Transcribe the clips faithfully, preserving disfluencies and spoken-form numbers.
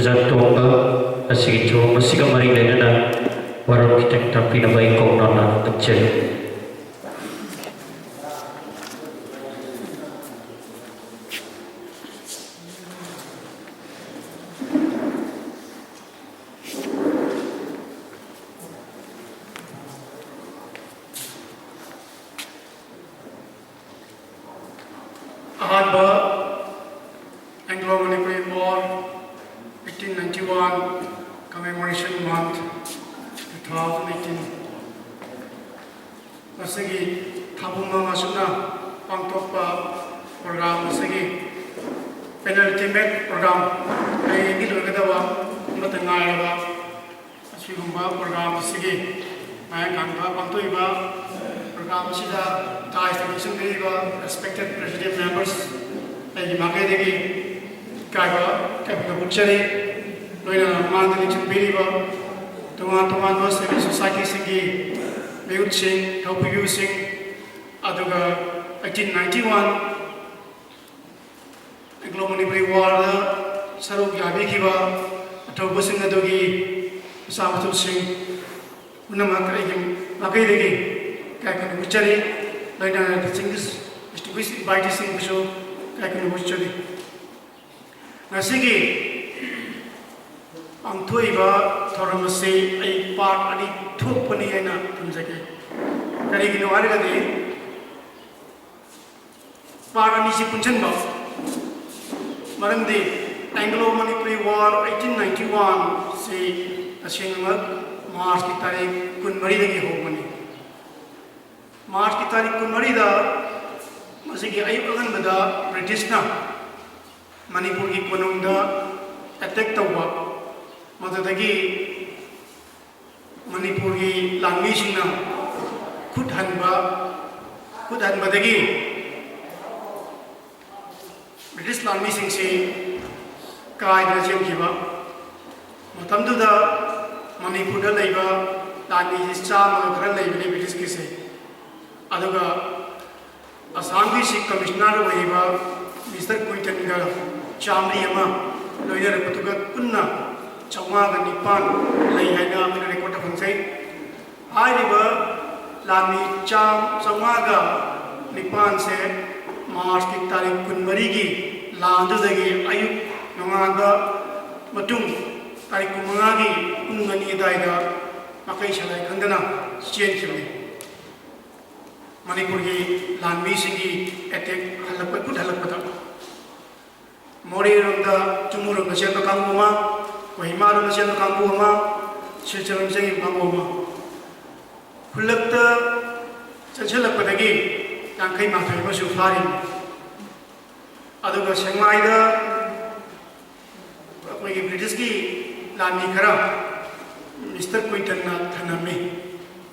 ꯖꯥꯇꯣꯝꯕ ꯑꯁꯤꯒꯤ ꯊꯧꯔꯝ ꯑꯁꯤꯒ ꯃꯔꯤ ꯂꯩꯅꯅ ꯋꯥꯔꯣꯜ ꯈꯤꯇꯪ ꯇꯥꯛꯄꯤꯅꯕ ꯑꯩ ꯀꯧꯅꯅ ꯅꯤꯡꯖꯔꯤ꯫ ꯑꯍꯥꯟꯕ Anglo Manipuri War, eighteen ninety-one Commemoration Month, two thousand eighteen꯫ ꯃꯁꯤꯒꯤ ꯊꯥꯕꯨꯡ ꯃꯉꯥ ꯁꯨꯞꯅ ꯄꯥꯡꯊꯣꯛꯄ program ꯑꯁꯤꯒꯤ penultimate program, ꯍꯌꯦꯡꯗꯤ ꯂꯣꯏꯒꯗꯕ ꯑꯃꯠꯇ ꯉꯥꯏꯔꯕ ꯑꯁꯤꯒꯨꯝꯕ program ꯑꯁꯤꯒꯤ ꯃꯌꯥꯡ ꯀꯥꯟꯕ ꯄꯥꯡꯊꯣꯛꯏꯕ program ꯑꯁꯤꯗ dais ꯇ ꯂꯦꯡꯁꯤꯟꯕꯤꯔꯤꯕ respected president members, ꯑꯩꯒꯤ ꯃꯥꯏꯀꯩꯗꯒꯤ ꯏꯀꯥꯏꯕ ꯀꯩꯒꯨꯝꯕ ꯎꯠꯆꯔꯤ꯫ ꯂꯣꯏꯅꯅ ꯃꯥꯡꯗ ꯂꯦꯡꯁꯤꯟꯕꯤꯔꯤꯕ ꯇꯣꯉꯥꯟ ꯇꯣꯉꯥꯟꯕ civil society ꯁꯤꯡꯒꯤ ꯃꯤꯍꯨꯠꯁꯤꯡ, ꯊꯧꯄꯨꯕꯤꯕꯁꯤꯡ, ꯑꯗꯨꯒ eighteen ninety-one Anglo Manipuri War ꯗ ꯁꯔꯨꯛ ꯌꯥꯕꯤꯈꯤꯕ ꯑꯊꯧꯕꯁꯤꯡ ꯑꯗꯨꯒꯤ ꯃꯆꯥ ꯃꯁꯨꯁꯤꯡ ꯄꯨꯝꯅꯃꯛ ꯑꯩꯒꯤ ꯃꯥꯏꯀꯩꯗꯒꯤ ꯏꯀꯥꯏ ꯈꯨꯝꯅꯕ ꯎꯠꯆꯔꯤ꯫ ꯂꯣꯏꯅꯅ distinguished, distinguished invitee ꯁꯤꯡꯕꯨꯁꯨ ꯏꯀꯥꯏ ꯈꯨꯝꯅꯕ ꯎꯠꯆꯔꯤ꯫ ꯉꯁꯤꯒꯤ ꯄꯥꯡꯊꯣꯛꯏꯕ ꯊꯧꯔꯝ ꯑꯁꯤ ꯑꯩ part ꯑꯅꯤ ꯊꯣꯛꯄꯅꯤ ꯍꯥꯏꯅ ꯊꯝꯖꯒꯦ꯫ ꯀꯔꯤꯒꯤꯅꯣ ꯍꯥꯏꯔꯒꯗꯤ, part ꯑꯅꯤꯁꯤ ꯄꯨꯟꯁꯤꯟꯕ ꯃꯔꯝꯗꯤ Anglo Manipuri War eighteen ninety-one ꯁꯤ ꯇꯁꯦꯡꯅꯃꯛ March ꯀꯤ ꯇꯥꯔꯤꯛ ꯀꯨꯟꯃꯔꯤꯗꯒꯤ ꯍꯧꯕꯅꯤ꯫ March ꯀꯤ ꯇꯥꯔꯤꯛ ꯀꯨꯟꯃꯔꯤꯗ ꯃꯁꯤꯒꯤ ꯑꯌꯨꯛ ꯑꯉꯟꯕꯗ British ꯅ ꯃꯅꯤꯄꯨꯔꯒꯤ ꯀꯣꯅꯨꯡꯗ attack ꯇꯧꯕ, ꯃꯗꯨꯗꯒꯤ ꯃꯅꯤꯄꯨꯔꯒꯤ ꯂꯥꯟꯃꯤꯁꯤꯡꯅ ꯈꯨꯠ ꯍꯟꯕ, ꯈꯨꯠ ꯍꯟꯕꯗꯒꯤ British ꯂꯥꯟꯃꯤꯁꯤꯡꯁꯤ ꯀꯥꯏꯗꯅ ꯆꯦꯟꯈꯤꯕ꯫ ꯃꯇꯝꯗꯨꯗ ꯃꯅꯤꯄꯨꯔꯗ ꯂꯩꯕ ꯂꯥꯟꯃꯤꯁꯤ ꯆꯥꯝꯃꯒ ꯈꯔ ꯂꯩꯕꯅꯤ British ꯀꯤꯁꯦ꯫ ꯑꯗꯨꯒ ꯑꯁꯥꯝꯒꯤ Chief Commissioner ꯑꯣꯏꯔꯤꯕ Mister ꯀꯨꯏꯇꯟꯒ ꯆꯥꯃꯔꯤ ꯑꯃ, ꯂꯣꯏꯅꯔꯛꯄꯗꯨꯒ ꯄꯨꯟꯅ ꯆꯥꯝꯃꯉꯥꯒ ꯅꯤꯄꯥꯟ ꯂꯩ ꯍꯥꯏꯅ ꯑꯩꯈꯣꯏꯅ ꯔꯦꯀꯣꯔꯠꯇ ꯐꯪꯖꯩ꯫ ꯍꯥꯏꯔꯤꯕ ꯂꯥꯟꯃꯤ ꯆꯥꯝ ꯆꯥꯝꯃꯉꯥꯒ ꯅꯤꯄꯥꯟꯁꯦ ꯃꯥꯔꯆꯀꯤ ꯇꯥꯔꯤꯛ ꯀꯨꯟꯃꯔꯤꯒꯤ ꯂꯥꯟꯗꯨꯗꯒꯤ ꯑꯌꯨꯛ ꯅꯣꯡꯉꯥꯟꯕ ꯃꯇꯨꯡ ꯇꯥꯔꯤꯛ ꯀꯨꯟꯃꯉꯥꯒꯤ ꯄꯨꯡ ꯑꯅꯤ ꯑꯗꯨꯋꯥꯏꯗ ꯃꯈꯩ ꯁꯂꯥꯏ ꯈꯪꯗꯅ ꯆꯦꯟꯈꯤꯕꯅꯤ꯫ ꯃꯅꯤꯄꯨꯔꯒꯤ ꯂꯥꯟꯃꯤꯁꯤꯡꯒꯤ ꯑꯦꯇꯦꯛ ꯍꯜꯂꯛꯄ ꯈꯨꯠ ꯍꯜꯂꯛꯄꯗ ꯃꯣꯔꯦꯔꯣꯝꯗ ꯆꯨꯝꯃꯨꯔꯣꯝꯗ ꯆꯦꯟꯕ ꯀꯥꯡꯕꯨ ꯑꯃ, ꯀꯣꯍꯤꯃꯥꯔꯣꯝꯗ ꯆꯦꯟꯕ ꯀꯥꯡꯕꯨ ꯑꯃ, ꯁꯤꯜꯆꯔꯣꯝꯗ ꯆꯦꯟꯕ ꯀꯥꯡꯕꯨ ꯑꯃ, ꯈꯨꯜꯂꯛꯇ ꯆꯪꯁꯤꯜꯂꯛꯄꯗꯒꯤ ꯌꯥꯡꯈꯩ ꯃꯥꯊꯣꯏ ꯑꯃꯁꯨ ꯐꯥꯔꯤ꯫ ꯑꯗꯨꯒ ꯁꯦꯛꯃꯥꯏꯗ ꯑꯩꯈꯣꯏꯒꯤ ꯕ꯭ꯔꯤꯇꯤꯁꯀꯤ ꯂꯥꯟꯃꯤ ꯈꯔ ꯃꯤꯁꯇꯔ ꯀ꯭ꯋꯤꯟꯇꯟꯅ ꯊꯅꯝꯃꯤ꯫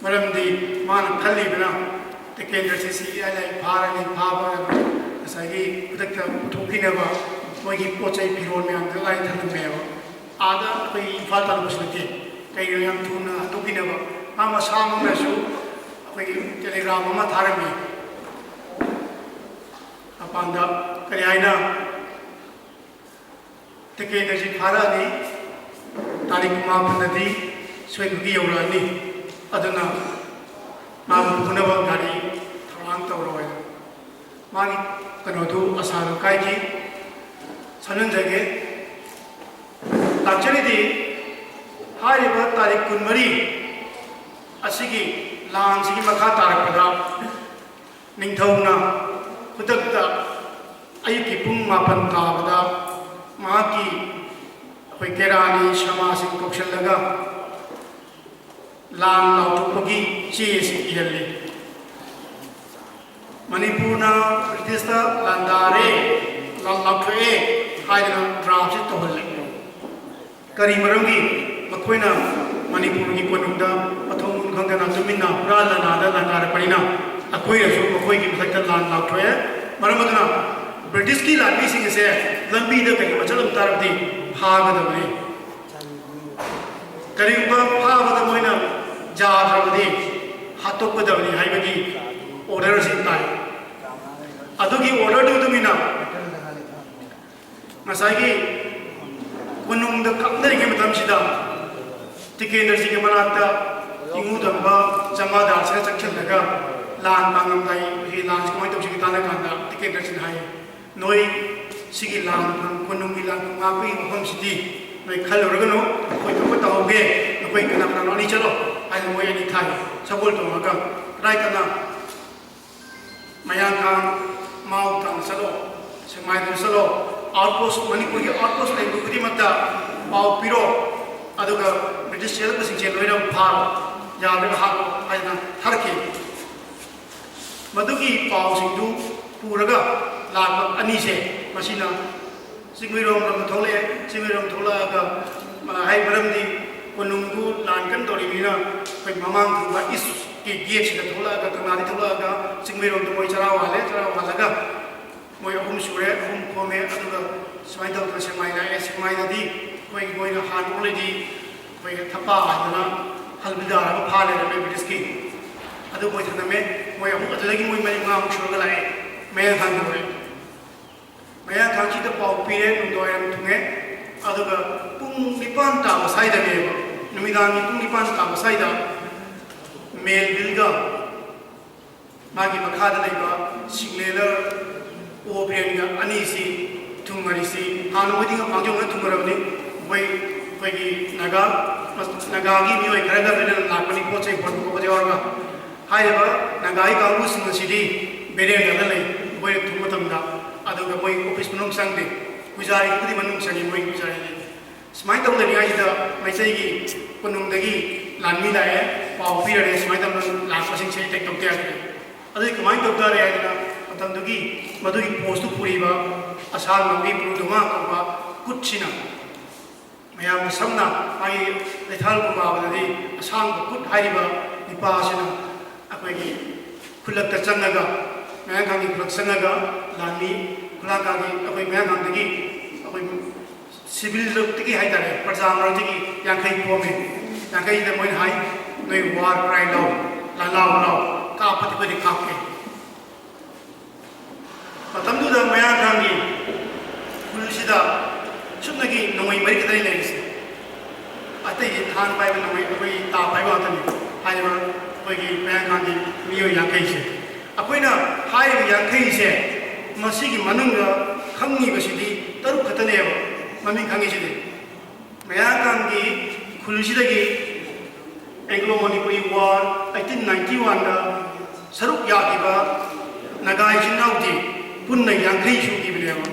ꯃꯔꯝꯗꯤ ꯃꯥꯅ ꯈꯜꯂꯤꯕꯅ ꯇꯤꯀꯦꯟꯗ꯭ꯔꯁꯤ ꯁꯤ ꯑꯥꯏ ꯑꯥꯏ ꯐꯥꯔꯅꯤ, ꯐꯥꯕ ꯉꯁꯥꯏꯒꯤ ꯈꯨꯗꯛꯇ ꯄꯨꯊꯣꯛꯈꯤꯅꯕ ꯃꯣꯏꯒꯤ ꯄꯣꯠ ꯆꯩ ꯐꯤꯔꯣꯜ ꯃꯌꯥꯝꯗꯣ ꯂꯥꯏ ꯊꯅꯝꯃꯦꯕ꯫ ꯑꯥꯗ ꯑꯩꯈꯣꯏ ꯏꯝꯐꯥꯜ ꯇꯥꯔꯛꯄꯁꯨ ꯅꯠꯇꯦ, ꯀꯩꯅꯣ ꯌꯥꯝ ꯊꯨꯅ ꯍꯟꯗꯣꯛꯈꯤꯅꯕ ꯃꯥ ꯃꯁꯥꯃꯛꯅꯁꯨ ꯑꯩꯈꯣꯏꯒꯤ ꯇꯦꯂꯤꯒ꯭ꯔꯥꯝ ꯑꯃ ꯊꯥꯔꯝꯃꯤ꯫ ꯃꯄꯥꯟꯗ ꯀꯔꯤ ꯍꯥꯏꯅ ꯇꯤꯀꯦꯠ ꯑꯁꯤ ꯐꯥꯔꯛꯑꯅꯤ, ꯇꯥꯔꯤꯛ ꯀꯨꯟꯃꯥꯄꯟꯗꯗꯤ ꯁꯣꯏꯗꯕꯤ ꯌꯧꯔꯛꯑꯅꯤ, ꯑꯗꯨꯅ ꯃꯥꯕꯨ ꯄꯨꯅꯕ ꯒꯥꯔꯤ ꯊꯧꯔꯥꯡ ꯇꯧꯔꯣ ꯍꯥꯏꯅ꯫ ꯃꯥꯒꯤ ꯀꯩꯅꯣꯗꯨ ꯑꯁꯥꯗꯨ ꯀꯥꯏꯈꯤ꯫ ꯁꯝꯖꯤꯟꯖꯒꯦ, ꯂꯥꯛꯆꯔꯤꯗꯤ ꯍꯥꯏꯔꯤꯕ ꯇꯥꯔꯤꯛ ꯀꯨꯟꯃꯔꯤ ꯑꯁꯤꯒꯤ ꯂꯥꯟꯁꯤꯒꯤ ꯃꯈꯥ ꯇꯥꯔꯛꯄꯗ ꯅꯤꯡꯊꯧꯅ ꯈꯨꯗꯛꯇ ꯑꯌꯨꯛꯀꯤ ꯄꯨꯡ ꯃꯥꯄꯟ ꯇꯥꯕꯗ ꯃꯍꯥꯛꯀꯤ ꯑꯩꯈꯣꯏ ꯀꯦꯔꯥꯅꯤ ꯁꯃꯥꯖꯁꯤꯡ ꯀꯧꯁꯤꯜꯂꯒ ꯂꯥꯟ ꯂꯥꯎꯊꯣꯛꯄꯒꯤ ꯆꯦ ꯑꯁꯤ ꯏꯍꯜꯂꯤ꯫ ꯃꯅꯤꯄꯨꯔꯅ ꯕ꯭ꯔꯤꯇꯤꯁꯇ ꯂꯥꯟꯗꯥꯔꯦ, ꯂꯥꯟ ꯂꯥꯎꯊꯣꯛꯑꯦ ꯍꯥꯏꯗꯅ ꯗ꯭ꯔꯥꯐꯁꯤ ꯇꯧꯍꯜꯂꯦ꯫ ꯀꯔꯤ ꯃꯔꯝꯒꯤ? ꯃꯈꯣꯏꯅ ꯃꯅꯤꯄꯨꯔꯒꯤ ꯀꯣꯅꯨꯡꯗ ꯃꯊꯣꯡ ꯃꯔꯝ ꯈꯪꯗꯅ ꯇꯨꯃꯤꯟꯅ ꯍꯨꯔꯥꯟ ꯂꯥꯟꯗꯥꯗ ꯂꯥꯟꯗꯥꯔꯛꯄꯅꯤꯅ ꯑꯩꯈꯣꯏꯅꯁꯨ ꯃꯈꯣꯏꯒꯤ ꯃꯊꯛꯇ ꯂꯥꯟ ꯂꯥꯎꯊꯣꯛꯑꯦ꯫ ꯃꯔꯝ ꯑꯗꯨꯅ ꯕ꯭ꯔꯤꯇꯤꯁꯀꯤ ꯂꯥꯟꯃꯤꯁꯤꯡ ꯑꯁꯦ ꯂꯝꯕꯤꯗ ꯀꯩꯒꯨꯝꯕ ꯆꯠꯂꯝ ꯇꯥꯔꯕꯗꯤ ꯐꯥꯒꯗꯕꯅꯤ꯫ ꯀꯔꯤꯒꯨꯝꯕ ꯐꯥꯕꯗ ꯃꯣꯏꯅ ꯌꯥꯗ꯭ꯔꯕꯗꯤ ꯍꯥꯠꯇꯣꯛꯀꯗꯕꯅꯤ ꯍꯥꯏꯕꯒꯤ ꯑꯣꯔꯗꯔ ꯑꯁꯤ ꯇꯥꯏ꯫ ꯑꯗꯨꯒꯤ ꯑꯣꯔꯗꯔꯗꯨꯒꯤ ꯃꯇꯨꯡ ꯏꯟꯅ ꯉꯁꯥꯏꯒꯤ ꯀꯣꯅꯨꯡꯗ ꯀꯥꯞꯅꯔꯤꯉꯩ ꯃꯇꯝꯁꯤꯗ ꯇꯤꯀꯦꯟꯗ꯭ꯔꯖꯤꯒꯤ ꯃꯅꯥꯛꯇ ꯏꯉꯨꯗꯝꯕ ꯖꯃꯥꯗꯥꯔꯁꯤꯅ ꯆꯪꯁꯤꯜꯂꯒ ꯂꯥꯟ ꯄꯥꯡꯉꯝꯗꯥꯏ, ꯍꯤ ꯂꯥꯟꯁꯤ ꯀꯃꯥꯏꯅ ꯇꯧꯁꯤꯒꯦ ꯇꯥꯟꯅ ꯀꯥꯟꯗ ꯇꯤꯀꯦꯟꯗ꯭ꯔꯖꯤꯅ ꯍꯥꯏ, "ꯅꯣꯏ ꯁꯤꯒꯤ ꯂꯥꯟ, ꯀꯣꯅꯨꯡꯒꯤ ꯂꯥꯟ ꯉꯥꯛꯄꯒꯤ ꯃꯐꯝꯁꯤꯗꯤ ꯅꯣꯏ ꯈꯜꯂꯨꯔꯒꯅꯨ, ꯑꯩꯈꯣꯏ ꯊꯣꯛꯄ ꯇꯧꯍꯧꯒꯦ, ꯅꯈꯣꯏ ꯀꯅꯥ ꯀꯅꯥꯅꯣ ꯑꯅꯤ ꯆꯠꯂꯣ" ꯍꯥꯏꯅ ꯃꯣꯏ ꯑꯅꯤ ꯊꯥꯏ꯫ ꯁꯒꯣꯜ ꯇꯣꯡꯉꯒ ꯀꯗꯥꯏ ꯀꯅꯥ ꯃꯌꯥꯡꯈꯥꯡ, ꯃꯥꯎ ꯇꯥꯟꯅ ꯆꯠꯂꯣ, ꯁꯦꯛꯃꯥꯏꯗ ꯆꯠꯂꯣ, ꯑꯥꯎꯠꯄꯣꯁ, ꯃꯅꯤꯄꯨꯔꯒꯤ ꯑꯥꯎꯠꯄꯣꯁ ꯂꯩꯕ ꯈꯨꯗꯤꯡꯃꯛꯇ ꯄꯥꯎ ꯄꯤꯔꯣ, ꯑꯗꯨꯒ ꯕ꯭ꯔꯤꯇꯤꯁ ꯆꯦꯜꯂꯛꯄꯁꯤꯡꯁꯦ ꯂꯣꯏꯅ ꯐꯥꯔꯣ, ꯌꯥꯗ꯭ꯔꯒ ꯍꯥꯠꯂꯣ ꯍꯥꯏꯗꯅ ꯊꯥꯔꯛꯈꯤ꯫ ꯃꯗꯨꯒꯤ ꯄꯥꯎꯁꯤꯡꯗꯨ ꯄꯨꯔꯒ ꯂꯥꯛꯄ ꯑꯅꯤꯁꯦ, ꯃꯁꯤꯅ ꯆꯤꯡꯃꯩꯔꯣꯡ ꯂꯝ ꯊꯣꯛꯂꯛꯑꯦ꯫ ꯆꯤꯡꯃꯩꯔꯣꯡ ꯊꯣꯛꯂꯛꯑꯒ, ꯑ, ꯍꯥꯏ ꯃꯔꯝꯗꯤ ꯀꯣꯅꯨꯡꯗꯨ ꯂꯥꯟ ꯀꯟꯅ ꯇꯧꯔꯤꯕꯅꯤꯅ, ꯑꯩꯈꯣꯏ ꯃꯃꯥꯡ ꯊꯪꯕ ꯏꯁꯀꯤ ꯒꯦꯠꯁꯤꯗ ꯊꯣꯛꯂꯛꯑꯒ, ꯀꯪꯂꯥꯗꯒꯤ ꯊꯣꯛꯂꯛꯑꯒ ꯆꯤꯡꯃꯩꯔꯣꯡꯗ ꯃꯣꯏ ꯆꯔꯥ ꯋꯥꯜꯂꯦ꯫ ꯆꯔꯥ ꯋꯥꯜꯂꯒ ꯃꯣꯏ ꯑꯍꯨꯝ ꯁꯨꯔꯦ, ꯑꯍꯨꯝ ꯈꯣꯝꯃꯦ꯫ ꯑꯗꯨꯒ ꯁꯨꯃꯥꯏꯅ ꯇꯧꯗꯅ ꯁꯦꯛꯃꯥꯏ ꯂꯥꯛꯑꯦ꯫ ꯁꯦꯛꯃꯥꯏꯗꯗꯤ ꯑꯩꯈꯣꯏ, ꯃꯣꯏꯅ ꯍꯥꯟꯅ already ꯑꯩꯈꯣꯏ ꯊꯞꯄꯥ ꯍꯥꯏꯗꯅ ꯍꯜꯕꯤꯗꯥꯔ ꯑꯃ ꯐꯥ ꯂꯩꯔꯝꯃꯦ ꯕ꯭ꯔꯤꯇꯤꯁꯀꯤ꯫ ꯑꯗꯨ ꯃꯣꯏ ꯊꯅꯝꯃꯦ꯫ ꯃꯣꯏ ꯑꯃꯨꯛ ꯑꯗꯨꯗꯒꯤ ꯃꯣꯏ ꯃꯔꯤ ꯃꯉꯥꯃꯨꯛ ꯁꯨꯔꯒ ꯂꯥꯛꯑꯦ ꯃꯌꯥꯡꯈꯥꯡ ꯌꯧꯔꯦ꯫ ꯃꯌꯥꯡꯈꯥꯡꯁꯤꯗ ꯄꯥꯎ ꯄꯤꯔꯦ, ꯅꯨꯡꯗꯥꯡꯋꯥꯏꯔꯝ ꯊꯨꯡꯉꯦ꯫ ꯑꯗꯨꯒ ꯄꯨꯡ ꯅꯤꯄꯥꯟ ꯇꯥꯕ ꯁ꯭ꯋꯥꯏꯗꯅꯦꯕ, ꯅꯨꯃꯤꯗꯥꯡꯒꯤ ꯄꯨꯡ ꯅꯤꯄꯥꯟ ꯇꯥꯕ ꯁ꯭ꯋꯥꯏꯗ ꯃꯦꯜꯚꯤꯜꯒ ꯃꯥꯒꯤ ꯃꯈꯥꯗ ꯂꯩꯕ ꯁꯤꯒꯅꯦꯂꯔ ꯑꯣ ꯕ꯭ꯔꯦꯟꯒ ꯑꯅꯤꯁꯤ ꯊꯨꯡꯉꯔꯤꯁꯤ, ꯍꯥꯟꯅ ꯃꯣꯏꯗꯤ ꯃꯥꯡꯖꯧꯅꯅ ꯊꯨꯡꯉꯔꯕꯅꯤ꯫ ꯃꯣꯏ, ꯑꯩꯈꯣꯏꯒꯤ ꯅꯥꯒꯥ, ꯅꯥꯒꯥꯒꯤ ꯃꯤꯑꯣꯏ ꯈꯔꯒ ꯂꯣꯏꯅꯅ ꯂꯥꯛꯄꯅꯤ, ꯄꯣꯠ ꯆꯩ ꯍꯣꯟꯕ ꯈꯣꯠꯄ ꯌꯥꯎꯔꯒ꯫ ꯍꯥꯏꯔꯤꯕ ꯅꯥꯒꯥꯒꯤ ꯀꯥꯡꯕꯨꯁꯤꯡ ꯑꯁꯤꯗꯤ ꯕꯦꯔꯦꯟꯗꯗ ꯂꯩ, ꯃꯣꯏꯅ ꯊꯨꯡꯕ ꯃꯇꯝꯗ꯫ ꯑꯗꯨꯒ ꯃꯣꯏ ꯑꯣꯐꯤꯁ ꯃꯅꯨꯡ ꯆꯪꯗꯦ, ꯄꯨꯖꯥꯔꯤꯕꯨꯗꯤ ꯃꯅꯨꯡ ꯆꯪꯉꯤ, ꯃꯣꯏꯒꯤ ꯄꯨꯖꯥꯔꯤꯗꯤ꯫ ꯁꯨꯃꯥꯏꯅ ꯇꯧꯅꯔꯤꯉꯩꯁꯤꯗ ꯃꯩꯇꯩꯒꯤ ꯀꯣꯅꯨꯡꯗꯒꯤ ꯂꯥꯟꯃꯤ ꯂꯥꯛꯑꯦ, ꯄꯥꯎ ꯄꯤꯔꯔꯦ, ꯁꯨꯃꯥꯏꯅ ꯇꯧꯗꯅ ꯂꯥꯛꯄꯁꯤꯡꯁꯦ ꯑꯦꯇꯦꯛ ꯇꯧꯗ ꯌꯥꯗ꯭ꯔꯦ꯫ ꯑꯗꯨꯗꯤ ꯀꯃꯥꯏꯅ ꯇꯧ ꯇꯥꯔꯦ ꯍꯥꯏꯗꯅ, ꯃꯇꯝꯗꯨꯒꯤ ꯃꯗꯨꯒꯤ ꯄꯣꯁꯇꯨ ꯄꯨꯔꯤꯕ ꯑꯁꯥꯡꯕꯝꯒꯤ ꯄꯨꯔꯨꯗꯨꯃꯥ ꯀꯧꯕ ꯀꯨꯠꯁꯤꯅ ꯃꯌꯥꯝꯅ ꯁꯝꯅ ꯃꯥꯒꯤ ꯂꯩꯊꯥꯜ ꯄꯨꯝꯕꯥꯕꯗꯗꯤ ꯑꯁꯥꯡꯕ ꯀꯨꯠ ꯍꯥꯏꯔꯤꯕ ꯅꯤꯄꯥ ꯑꯁꯤꯅ ꯑꯩꯈꯣꯏꯒꯤ ꯈꯨꯜꯂꯛꯇ ꯆꯪꯉꯒ, ꯃꯌꯥꯡꯈꯥꯡꯒꯤ ꯈꯨꯜꯂꯛ ꯆꯪꯉꯒ ꯂꯥꯟꯃꯤ ꯈꯨꯂꯥꯡꯈꯥꯡꯒꯤ ꯑꯩꯈꯣꯏ ꯃꯌꯥꯡꯈꯥꯡꯗꯒꯤ ꯑꯩꯈꯣꯏ ꯁꯤꯚꯤꯜ ꯂꯨꯞꯇꯒꯤ ꯍꯥꯏꯇꯥꯔꯦ, ꯄ꯭ꯔꯖꯥ ꯃꯔꯛꯇꯒꯤ ꯌꯥꯡꯈꯩ ꯈꯣꯝꯃꯦ꯫ ꯌꯥꯡꯈꯩꯁꯤꯗ ꯃꯣꯏꯅ ꯍꯥꯏ, "ꯅꯣꯏ ꯋꯥꯔ ꯀ꯭ꯔꯥꯏ ꯂꯥꯎ, ꯂꯥꯟꯂꯥꯎ ꯂꯥꯎ, ꯀꯥꯞꯄꯗꯤ ꯑꯩꯈꯣꯏꯗꯤ ꯀꯥꯞꯀꯦ"꯫ ꯃꯇꯝꯗꯨꯗ ꯃꯌꯥꯡꯈꯥꯡꯒꯤ ꯈꯨꯜꯁꯤꯗ ꯁꯨꯞꯅꯒꯤ ꯅꯣꯡꯃꯩ ꯃꯔꯤ ꯈꯛꯇꯅꯤ ꯂꯩꯔꯤꯁꯦ꯫ ꯑꯇꯩꯗꯤ ꯊꯥꯡ ꯄꯥꯏꯕ, ꯅꯣꯡꯃꯩ, ꯑꯩꯈꯣꯏ ꯇꯥ ꯄꯥꯏꯕ ꯉꯥꯛꯇꯅꯤ꯫ ꯍꯥꯏꯔꯤꯕ ꯑꯩꯈꯣꯏꯒꯤ ꯃꯌꯥꯡꯒꯤ ꯃꯤꯑꯣꯏ ꯌꯥꯡꯈꯩꯁꯦ, ꯑꯩꯈꯣꯏꯅ ꯍꯥꯏꯔꯤꯕ ꯌꯥꯡꯈꯩꯁꯦ, ꯃꯁꯤꯒꯤ ꯃꯅꯨꯡꯗ ꯈꯪꯉꯤꯕꯁꯤꯗꯤ ꯇꯔꯨꯛ ꯈꯛꯇꯅꯦꯕ꯫ ꯃꯃꯤꯡ ꯈꯪꯉꯤꯁꯤꯗꯤ ꯃꯌꯥꯡꯒꯤ ꯈꯨꯜꯁꯤꯗꯒꯤ Anglo Manipuri war eighteen ninety ꯋꯥꯟꯗ ꯁꯔꯨꯛ ꯌꯥꯈꯤꯕ ꯅꯥꯒꯥ ꯏꯆꯤꯟ ꯏꯅꯥꯎꯗꯤ ꯄꯨꯟꯅ ꯌꯥꯡꯈꯩ ꯁꯨꯈꯤꯕꯅꯦꯕ꯫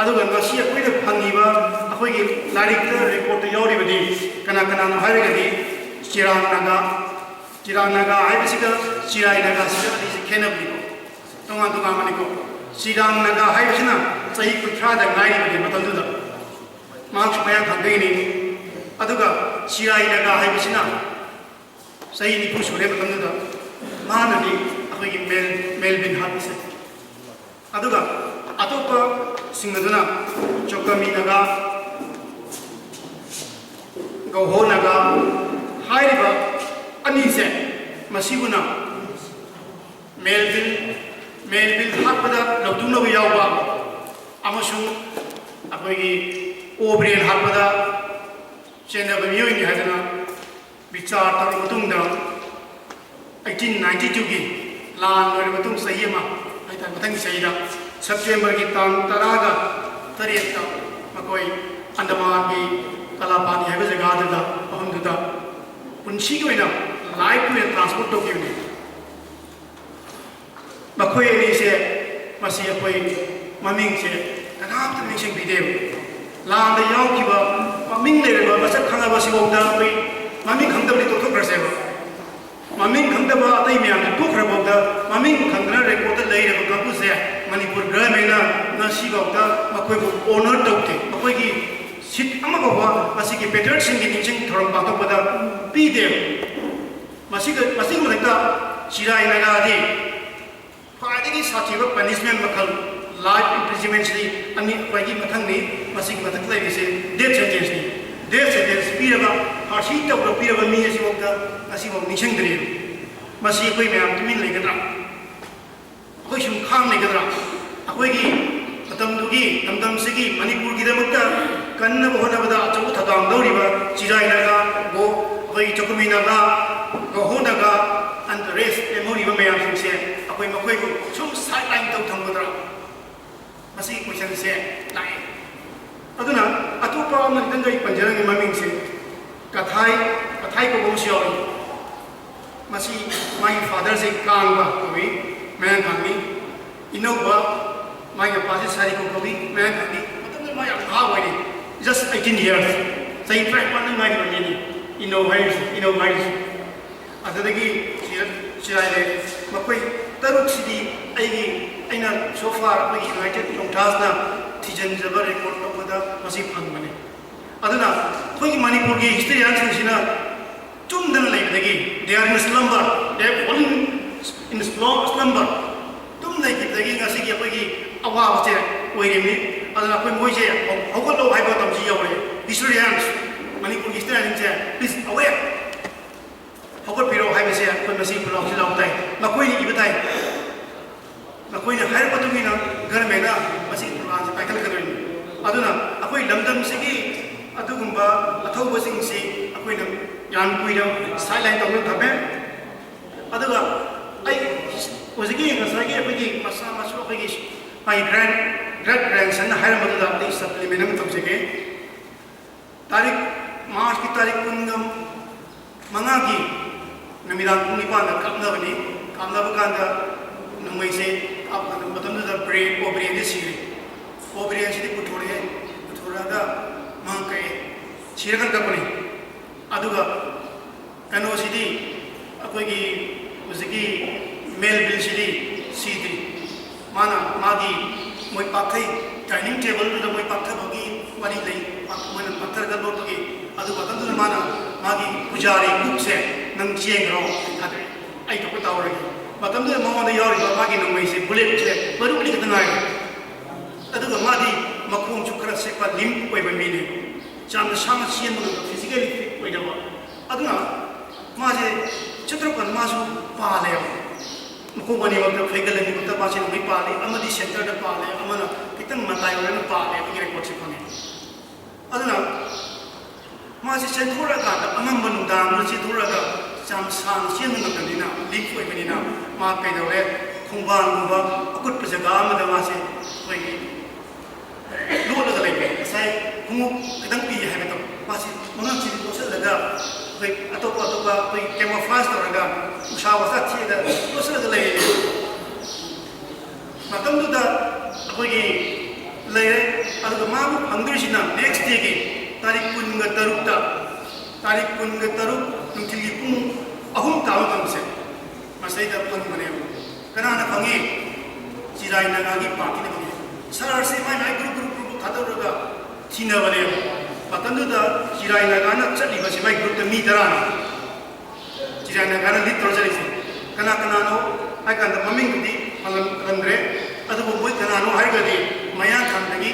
ꯑꯗꯨꯒ ꯉꯁꯤ ꯑꯩꯈꯣꯏꯅ ꯐꯪꯉꯤꯕ, ꯑꯩꯈꯣꯏꯒꯤ ꯂꯥꯏꯔꯤꯛꯇ, ꯔꯦꯀꯣꯔꯠꯇ ꯌꯥꯎꯔꯤꯕꯗꯤ ꯀꯅꯥ ꯀꯅꯥꯅꯣ ꯍꯥꯏꯔꯒꯗꯤ, ꯆꯤꯔꯥꯡ ꯅꯥꯒꯥ, ꯆꯤꯔꯥꯡ ꯅꯥꯒꯥ ꯍꯥꯏꯕꯁꯤꯒ ꯆꯤꯔꯥꯏ ꯅꯥꯒꯥꯁꯤꯒ ꯑꯅꯤꯁꯤ ꯈꯦꯠꯅꯕꯅꯤꯀꯣ, ꯇꯣꯉꯥꯟ ꯇꯣꯉꯥꯟꯕꯅꯤꯀꯣ꯫ ꯆꯤꯔꯥꯡ ꯅꯥꯒꯥ ꯍꯥꯏꯕꯁꯤꯅ ꯆꯍꯤ ꯀꯨꯟꯊ꯭ꯔꯥꯗ ꯉꯥꯏꯔꯤꯕꯅꯤ ꯃꯇꯝꯗꯨꯗ, ꯃꯍꯥꯛꯁꯨ ꯃꯌꯥꯡ ꯈꯪꯗꯒꯤꯅꯤ꯫ ꯑꯗꯨꯒ ꯆꯤꯔꯥꯏ ꯅꯥꯒꯥ ꯍꯥꯏꯕꯁꯤꯅ ꯆꯍꯤ ꯅꯤꯐꯨ ꯁꯨꯔꯦ ꯃꯇꯝꯗꯨꯗ, ꯃꯥꯅꯗꯤ ꯑꯩꯈꯣꯏꯒꯤ ꯃꯦꯜ, ꯃꯦꯜꯚꯤꯟ ꯍꯥꯠꯁꯦ꯫ ꯑꯗꯨꯒ ꯑꯇꯣꯞꯄꯁꯤꯡ ꯑꯗꯨꯅ ꯆꯣꯀꯃꯤ ꯅꯥꯒꯥ, ꯒꯧꯍꯣ ꯅꯥꯒꯥ ꯍꯥꯏꯔꯤꯕ ꯑꯅꯤꯁꯦ, ꯃꯁꯤꯕꯨꯅ ꯃꯦꯜꯚꯤꯜ, ꯃꯦꯜꯚꯤꯜ ꯍꯥꯠꯄꯗ ꯂꯧꯇꯨꯡꯅꯕ ꯌꯥꯎꯕ ꯑꯃꯁꯨꯡ ꯑꯩꯈꯣꯏꯒꯤ ꯑꯣꯕ꯭ꯔꯦꯟ ꯍꯥꯠꯄꯗ ꯆꯦꯟꯅꯕ ꯃꯤꯑꯣꯏꯅꯤ ꯍꯥꯏꯗꯅ ꯕꯤꯆꯥꯔ ꯇꯧꯔꯕ ꯃꯇꯨꯡꯗ, ꯑꯩꯠꯇꯤꯟ ꯅꯥꯏꯟꯇꯤ ꯇꯨꯒꯤ ꯂꯥꯟ ꯂꯣꯏꯔꯕ ꯃꯇꯨꯡ ꯆꯍꯤ ꯑꯃ ꯍꯥꯏꯇꯥꯔꯦ, ꯃꯊꯪꯒꯤ ꯆꯍꯤꯗ ꯁꯦꯞꯇꯦꯝꯕꯔꯒꯤ ꯇꯥꯡ ꯇꯔꯥꯒ ꯇꯔꯦꯠꯇ ꯃꯈꯣꯏ ꯑꯟꯗꯃꯥꯟꯒꯤ ꯀꯂꯥꯄꯥꯅꯤ ꯍꯥꯏꯕ ꯖꯒꯥꯗꯨꯗ, ꯃꯐꯝꯗꯨꯗ ꯄꯨꯟꯁꯤꯒꯤ ꯑꯣꯏꯅ, ꯂꯥꯏꯐꯀꯤ ꯑꯣꯏꯅ ꯇ꯭ꯔꯥꯟꯁꯄꯣꯔꯠ ꯇꯧꯈꯤꯕꯅꯤ꯫ ꯃꯈꯣꯏ ꯑꯅꯤꯁꯦ, ꯃꯁꯤ ꯑꯩꯈꯣꯏ ꯃꯃꯤꯡꯁꯦ ꯀꯅꯥꯝꯇ ꯅꯤꯡꯁꯤꯡꯕꯤꯗꯦꯕ꯫ ꯂꯥꯟꯗ ꯌꯥꯎꯈꯤꯕ, ꯃꯃꯤꯡ ꯂꯩꯔꯕ, ꯃꯁꯛ ꯈꯪꯉꯕ ꯁꯤꯐꯥꯎꯗ ꯑꯩꯈꯣꯏ ꯃꯃꯤꯡ ꯈꯪꯗꯕꯗꯤ ꯇꯣꯛꯊꯣꯛꯈ꯭ꯔꯁꯦꯕ꯫ ꯃꯃꯤꯡ ꯈꯪꯗꯕ ꯑꯇꯩ ꯃꯌꯥꯝꯗꯤ ꯇꯣꯛꯈ꯭ꯔꯐꯥꯎꯗ, ꯃꯃꯤꯡ ꯈꯪꯗꯅ ꯔꯦꯀꯣꯔꯠꯇ ꯂꯩꯔꯕ ꯀꯥꯡꯕꯨꯁꯦ ꯃꯅꯤꯄꯨꯔ ꯒꯚꯔꯟꯃꯦꯟꯅ ꯉꯁꯤꯐꯥꯎꯗ ꯃꯈꯣꯏꯕꯨ ꯑꯣꯅꯔ ꯇꯧꯗꯦ꯫ ꯃꯈꯣꯏꯒꯤ ꯁꯤꯠ ꯑꯃ ꯐꯥꯎꯕ ꯃꯁꯤꯒꯤ ꯄꯦꯇ꯭ꯔꯤꯌꯠꯁꯤꯡꯒꯤ ꯅꯤꯡꯁꯤꯡ ꯊꯧꯔꯝ ꯄꯥꯡꯊꯣꯛꯄꯗ ꯄꯤꯗꯦꯕ꯫ ꯃꯁꯤꯒ, ꯃꯁꯤꯒꯤ ꯃꯊꯛꯇ ꯆꯤꯔꯥꯏ ꯅꯥꯒꯥꯗꯤ ꯈ꯭ꯋꯥꯏꯗꯒꯤ ꯁꯥꯊꯤꯕ ꯄꯅꯤꯁꯃꯦꯟ ꯃꯈꯜ, ꯂꯥꯏꯐ ꯏꯝꯄ꯭ꯔꯤꯖꯟꯃꯦꯟꯁꯤꯗꯤ ꯑꯅꯤ, ꯈ꯭ꯋꯥꯏꯗꯒꯤ ꯃꯊꯪꯅꯤ꯫ ꯃꯁꯤꯒꯤ ꯃꯊꯛꯇ ꯂꯩꯔꯤꯁꯦ ꯗꯦꯠ ꯁꯦꯟꯇꯦꯟꯁꯅꯤ꯫ ꯗꯦꯠ ꯁꯦꯟꯇꯦꯟꯁ ꯄꯤꯔꯕ, ꯐꯥꯔꯁꯤ ꯇꯧꯔ ꯄꯤꯔꯕ ꯃꯤ ꯑꯁꯤꯐꯥꯎꯗ ꯉꯁꯤꯐꯥꯎ ꯅꯤꯡꯁꯤꯡꯗ꯭ꯔꯤꯕ꯫ ꯃꯁꯤ ꯑꯩꯈꯣꯏ ꯃꯌꯥꯝ ꯇꯨꯃꯤꯟ ꯂꯩꯒꯗ꯭ꯔꯥ? ꯑꯩꯈꯣꯏ ꯁꯨꯝ ꯈꯥꯡ ꯂꯩꯒꯗ꯭ꯔꯥ? ꯑꯩꯈꯣꯏꯒꯤ ꯃꯇꯝꯗꯨꯒꯤ, ꯂꯝꯗꯝꯁꯤꯒꯤ, ꯃꯅꯤꯄꯨꯔꯒꯤꯗꯃꯛꯇ ꯀꯟꯅꯕ ꯍꯣꯠꯅꯕꯗ ꯑꯆꯧꯕ ꯊꯧꯗꯥꯡ ꯂꯧꯔꯤꯕ ꯆꯤꯔꯥꯏ ꯅꯥꯒꯥ, ꯒꯣ-, ꯑꯩꯈꯣꯏꯒꯤ ꯆꯧꯀꯃꯤ Naga, ꯒꯣꯍꯣ Naga, and the rest ꯂꯦꯝꯍꯧꯔꯤꯕ ꯃꯌꯥꯝꯁꯤꯡꯁꯦ ꯑꯩꯈꯣꯏ ꯃꯈꯣꯏꯕꯨ ꯁꯨꯝ sideline ꯇꯧ ꯊꯝꯒꯗ꯭ꯔꯥ? ꯃꯁꯤꯒꯤ questionꯁꯦ ꯂꯥꯛꯑꯦ꯫ ꯑꯗꯨꯅ ꯑꯇꯣꯞꯄ ꯑꯃ ꯈꯤꯇꯪꯒ ꯑꯩ ꯄꯟꯖꯔꯝꯒꯦ, ꯃꯃꯤꯡꯁꯦ ꯀꯊꯥꯏ, ꯀꯊꯥꯏ ꯀꯧꯕ ꯑꯃꯁꯨ ꯌꯥꯎꯏ꯫ ꯃꯁꯤ ꯃꯥꯒꯤ fatherꯁꯦ ꯀꯥꯡꯕ ꯀꯧꯏ, ꯃꯌꯥꯡ ꯀꯥꯡꯃꯤ꯫ ꯏꯅꯧꯕ, ꯃꯥꯒꯤ ꯃꯄꯥꯁꯦ ꯁꯥꯔꯤꯀꯣ ꯀꯧꯏ, ꯃꯌꯥꯡ ꯀꯥꯡꯃꯤ꯫ ꯃꯇꯝꯗꯨꯗ ꯃꯥ ꯌꯥꯝ ꯅꯍꯥ ꯑꯣꯏꯔꯤ, just eighteen years, ꯆꯍꯤ ꯇꯔꯥꯅꯤꯄꯥꯟꯗ ꯉꯥꯏꯔꯤꯕ ꯃꯤꯅꯤ ꯏꯅꯧ ꯍꯥꯏꯔꯤꯁꯤ, ꯏꯅꯧ ꯍꯥꯏꯔꯤꯁꯤ꯫ ꯑꯗꯨꯗꯒꯤ ꯁꯤꯔ-, ꯁꯤꯔꯥꯏ ꯂꯩꯔꯦ꯫ ꯃꯈꯣꯏ ꯇꯔꯨꯛꯁꯤꯗꯤ ꯑꯩꯒꯤ, ꯑꯩꯅ so far ꯑꯩꯈꯣꯏꯒꯤ United Chongthasꯅ ꯊꯤꯖꯤꯟꯖꯕ record ꯇꯧꯕꯗ ꯃꯁꯤ ꯐꯪꯕꯅꯤ꯫ ꯑꯗꯨꯅ ꯑꯩꯈꯣꯏꯒꯤ ꯃꯅꯤꯄꯨꯔꯒꯤ historianꯁꯤꯡꯁꯤꯅ ꯇꯨꯝꯗꯅ ꯂꯩꯕꯗꯒꯤ, they are in slumber, they have fallen in slow slumber, ꯇꯨꯝ ꯂꯩꯈꯤꯕꯗꯒꯤ ꯉꯁꯤꯒꯤ ꯑꯩꯈꯣꯏꯒꯤ ꯑꯋꯥꯕꯁꯦ ꯑꯣꯏꯔꯤꯕꯅꯤ꯫ ꯑꯗꯨꯅ ꯑꯩꯈꯣꯏ ꯃꯣꯏꯁꯦ ꯍꯧ-, ꯍꯧꯒꯠꯂꯣ ꯍꯥꯏꯕ ꯃꯇꯝꯁꯤ ꯌꯧꯔꯦ꯫ Historians, ꯃꯅꯤꯄꯨꯔꯒꯤ historianꯁꯤꯡꯁꯦ, please awake, ꯍꯧꯒꯠꯄꯤꯔꯣ ꯍꯥꯏꯕꯁꯦ ꯑꯩꯈꯣꯏ ꯃꯁꯤ ꯈꯨꯜꯂꯥꯎꯁꯤ ꯂꯥꯎ ꯇꯥꯏ, ꯃꯈꯣꯏꯅ ꯏꯕ ꯇꯥꯏ꯫ ꯃꯈꯣꯏꯅ ꯍꯥꯏꯔꯛꯄ ꯃꯇꯨꯡ ꯏꯟꯅ governmentꯅ ꯃꯁꯤꯒꯤ programmeꯁꯦ ꯄꯥꯏꯈꯠꯂꯛꯀꯗꯣꯏꯅꯤ꯫ ꯑꯗꯨꯅ ꯑꯩꯈꯣꯏ ꯂꯝꯗꯝꯁꯤꯒꯤ ꯑꯗꯨꯒꯨꯝꯕ ꯑꯊꯧꯕꯁꯤꯡꯁꯤ ꯑꯩꯈꯣꯏꯅ ꯌꯥꯝ ꯀꯨꯏꯅ sideline ꯇꯧꯗꯨꯅ ꯊꯝꯃꯦ꯫ ꯑꯗꯨꯒ ꯑꯩ ꯍꯧꯖꯤꯛꯀꯤ ꯉꯁꯥꯏꯒꯤ ꯑꯩꯈꯣꯏꯒꯤ ꯃꯆꯥ ꯃꯁꯨ ꯑꯩꯈꯣꯏꯒꯤ my grand, great grandsonꯅ ꯍꯥꯏꯔꯝꯕꯗꯨꯗ ꯑꯩ supplement ꯑꯃ ꯇꯧꯖꯒꯦ꯫ ꯇꯥꯔꯤꯛ, Marchꯀꯤ ꯇꯥꯔꯤꯛ ꯀꯨꯟꯒ ꯃꯉꯥꯒꯤ ꯅꯨꯃꯤꯗꯥꯡ ꯄꯨꯡ ꯅꯤꯄꯥꯟꯗ ꯀꯥꯞꯅꯕꯅꯤ꯫ ꯀꯥꯞꯅꯕ ꯀꯥꯟꯗ ꯅꯣꯡꯃꯩꯁꯦ ꯀꯥꯞꯄ ꯀꯥꯟꯗ ꯃꯇꯝꯗꯨꯗ ꯕ꯭ꯔꯦꯟ, ꯑꯣ, ꯕ꯭ꯔꯦꯟꯁꯦ ꯁꯤꯔꯦ꯫ ꯑꯣ, ꯕ꯭ꯔꯦꯟꯁꯤꯗꯤ ꯄꯨꯊꯣꯔꯛꯑꯦ꯫ ꯄꯨꯊꯣꯔꯛꯑꯒ ꯃꯥꯡ ꯀꯛꯑꯦ꯫ ꯁꯤꯔꯀꯥꯟ ꯀꯛꯄꯅꯤ꯫ ꯑꯗꯨꯒ ꯀꯩꯅꯣꯁꯤꯗꯤ, ꯑꯩꯈꯣꯏꯒꯤ ꯍꯧꯖꯤꯛꯀꯤ male billꯁꯤꯗꯤ ꯁꯤꯗ꯭ꯔꯤ꯫ ꯃꯥꯅ ꯃꯥꯒꯤ ꯃꯣꯏ ꯄꯥꯛꯊꯩ, dining tableꯗꯨꯗ ꯃꯣꯏ ꯄꯥꯛꯊꯕꯒꯤ ꯋꯥꯔꯤ ꯂꯩ, ꯄꯥꯛ-, ꯃꯣꯏꯅ ꯄꯥꯛꯊꯔꯒ ꯂꯣꯠꯄꯒꯤ꯫ ꯑꯗꯨ ꯃꯇꯝꯗꯨꯗ ꯃꯥꯅ ꯃꯥꯒꯤ ꯄꯨꯖꯥꯔꯤ cookꯁꯦ, "ꯅꯪ ꯆꯦꯟꯈ꯭ꯔꯣ, ꯑꯩ ꯊꯥꯗꯣꯛꯑꯦ, ꯑꯩ ꯊꯣꯛꯄ ꯇꯧꯔꯒꯦ"꯫ ꯃꯇꯝꯗꯨꯗ ꯃꯉꯣꯟꯗ ꯌꯥꯎꯔꯤꯕ ꯃꯥꯒꯤ ꯅꯣꯡꯃꯩꯁꯦ, bulletꯁꯦ ꯃꯔꯨ ꯑꯅꯤ ꯈꯛꯇ ꯉꯥꯏꯔꯦ꯫ ꯑꯗꯨꯒ ꯃꯥꯗꯤ ꯃꯈꯣꯡꯁꯨ ꯈꯔ ꯁꯦꯛꯄ, limp ꯑꯣꯏꯕ ꯃꯤꯅꯦ, ꯌꯥꯝꯅ ꯁꯥꯡꯅ ꯆꯦꯟꯕ ꯉꯝꯕ, physically fit ꯑꯣꯏꯗꯕ꯫ ꯑꯗꯨꯅ ꯃꯥꯁꯦ ꯆꯠꯇ꯭ꯔꯀꯥꯟꯗ ꯃꯥꯁꯨ ꯄꯥꯜꯂꯦꯕ꯫ ꯃꯈꯣꯡ ꯑꯅꯤꯃꯛꯇ, ꯐꯩꯒꯜ ꯑꯅꯤꯃꯛꯇ ꯃꯥꯁꯦ ꯅꯣꯡꯃꯩ ꯄꯥꯜꯂꯤ, ꯑꯃꯗꯤ centreꯗ ꯄꯥꯜꯂꯦ, ꯑꯃꯅ ꯈꯤꯇꯪ ꯃꯇꯥꯏ ꯑꯣꯏꯔꯒ ꯄꯥꯜꯂꯦ ꯍꯥꯏꯕꯒꯤ recordꯁꯦ ꯐꯪꯉꯦ꯫ ꯑꯗꯨꯅ ꯃꯥꯁꯤ ꯆꯦꯟꯊꯣꯔꯛꯑꯀꯥꯟꯗ, ꯑꯉꯝꯕ ꯅꯨꯡꯗꯥꯡꯗꯨꯗ ꯆꯦꯟꯊꯣꯔꯛꯑꯒ, ꯌꯥꯝ ꯁꯥꯡꯅ ꯆꯦꯟꯕ ꯉꯝꯗꯕꯅꯤꯅ, ꯂꯤꯛ ꯑꯣꯏꯕꯅꯤꯅ, ꯃꯥ ꯀꯩꯗꯧꯔꯦ? ꯈꯣꯡꯕꯥꯟꯒꯨꯝꯕ ꯑꯀꯨꯠꯄ ꯖꯒꯥ ꯑꯃꯗ ꯃꯥꯁꯦ ꯑꯩꯈꯣꯏꯒꯤ ꯂꯣꯠꯂꯒ ꯂꯩꯕ, ꯉꯁꯥꯏ ꯈꯣꯡꯎꯞ ꯈꯤꯇꯪ ꯄꯤ ꯍꯥꯏꯕꯗꯣ, ꯃꯥꯁꯤ ꯃꯉꯛꯁꯤꯗꯤ ꯂꯣꯠꯁꯤꯜꯂꯒ, ꯑꯩꯈꯣꯏ ꯑꯇꯣꯞꯄ ꯑꯇꯣꯞꯄ ꯑꯩꯈꯣꯏ camouflage ꯇꯧꯔꯒ, ꯎꯁꯥ ꯋꯥꯁꯥ ꯊꯤꯔꯒ ꯂꯣꯠꯁꯤꯜꯂꯒ ꯂꯩꯌꯦ꯫ ꯃꯇꯝꯗꯨꯗ ꯑꯩꯈꯣꯏꯒꯤ ꯂꯩꯔꯦ꯫ ꯑꯗꯨꯒ ꯃꯥꯕꯨ ꯐꯪꯗꯣꯏꯁꯤꯅ next dayꯒꯤ ꯇꯥꯔꯤꯛ ꯀꯨꯟꯒ ꯇꯔꯨꯛꯇ, ꯇꯥꯔꯤꯛ ꯀꯨꯟꯒ ꯇꯔꯨꯛ ꯅꯨꯡꯊꯤꯜꯒꯤ ꯄꯨꯡ ꯑꯍꯨꯝ ꯇꯥꯕ ꯃꯇꯝꯁꯦ, ꯃꯁꯤꯗꯩꯗ ꯐꯪꯕꯅꯦꯕ꯫ ꯀꯅꯥꯅ ꯐꯪꯉꯤ? ꯆꯤꯔꯥꯏ ꯅꯥꯒꯥꯒꯤ partyꯅ ꯐꯪꯉꯤ꯫ ꯁꯍꯔꯁꯤ ꯃꯥꯏ ꯃꯥꯏ group group group ꯊꯥꯗꯣꯛꯂꯒ ꯊꯤꯅꯕꯅꯦꯕ꯫ ꯃꯇꯝꯗꯨꯗ ꯆꯤꯔꯥꯏ ꯅꯥꯒꯥꯅ ꯆꯠꯂꯤꯕꯁꯤ ꯃꯥꯏ groupꯇ ꯃꯤ ꯇꯔꯥꯅꯤ꯫ ꯆꯤꯔꯥꯏ ꯅꯥꯒꯥꯅ lead ꯇꯧꯔ ꯆꯠꯂꯤꯁꯦ꯫ ꯀꯅꯥ ꯀꯅꯥꯅꯣ ꯍꯥꯏ ꯀꯥꯟꯗ ꯃꯃꯤꯡꯗꯨꯗꯤ ꯄꯜꯂꯝ-, ꯄꯜꯂꯝꯗ꯭ꯔꯦ꯫ ꯑꯗꯨꯕꯨ ꯃꯣꯏ ꯀꯅꯥꯅꯣ ꯍꯥꯏꯔꯒꯗꯤ ꯃꯌꯥꯡ ꯈꯥꯡꯗꯒꯤ